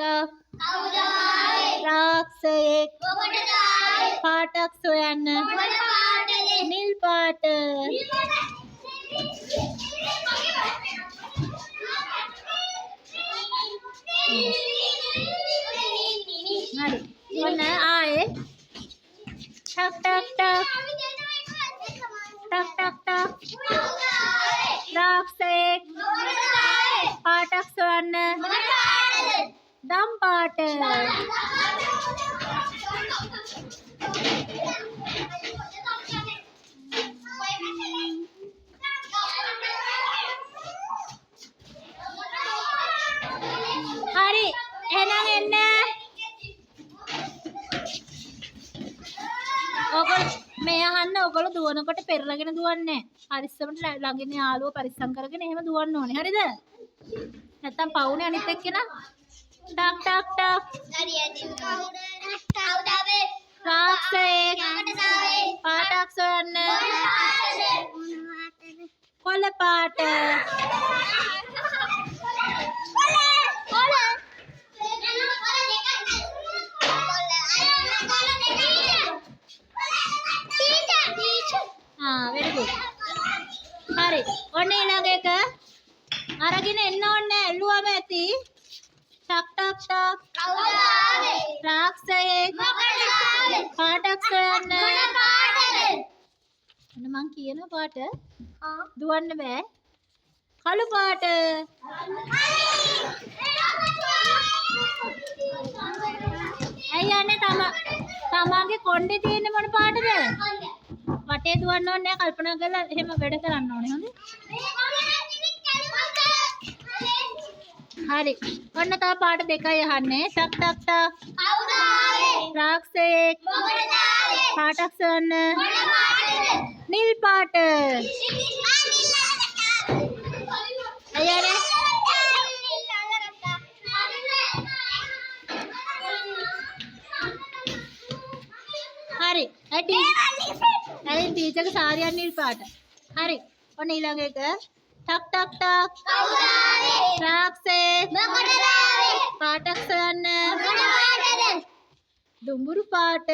ටක්. කවුද ආවේ? රාක්ෂයෙක්. මොකටද ආවේ? පාටක් සොයන්න. මොන පාටද? නිල් පාට. හරි. ඔන්න ආයේ ටක් ටක් ටක් ටක් ටක් ටක්. රාක්ෂයෙක්. පාටක් සොයන්න. දම් පාට. හරි. එහෙනම් එන්න. ඔයගොල්ලෝ මේ අහන්න, ඔයගොල්ලෝ දුවනකොට පෙරලගෙන දුවන්නේ නැහැ. පරිස්සමට ළඟින් යාළුවෝ පරිස්සම් කරගෙන එහෙම දුවන්න ඕනේ. හරිද? නැත්තම් පවුනේ අනිත් එක්කෙනා. ටක් ටක් ටක්. රාක්ෂයෙක්. පාටක් සොයන්න. කොළ පාට. ආ, very good. හරි. ඔන්න ඊළඟ එක. අරගෙන එන්න ඕනේ නෑ. ඇල්ලුවම ඇති. ටක් ටක් ටක්. රාක්ෂයෙක්. පාටක් සොයන්න. ඔන්න මං කියන පාට දුවන්න බෑ. කළු පාට. ඇයි යන්නේ? තමාගේ කොණ්ඩේ තියෙන මොන පාටද? වටේ දුවන්න ඕනේ නෑ, කල්පනා කරලා එහෙම වැඩ කරන්න ඕනේ. හොඳේ? හරි. ඔන්න තව පාට දෙකයි අහන්නේ. ටක් ටක් ටක්. රාක්ෂයෙක්. පාටක් සොයන්න. නිල් පාට. ඇයි යන්නේ? හරි. ඇයි ඇයි ටීචර්ගේ සාරියක් නිල් පාට. හරි. ඔන්න ඊළඟ එක. ටක් ටක් ටක්. රාක්ෂයෙක්. පාටක් සොයන්න. දුඹුරු පාට.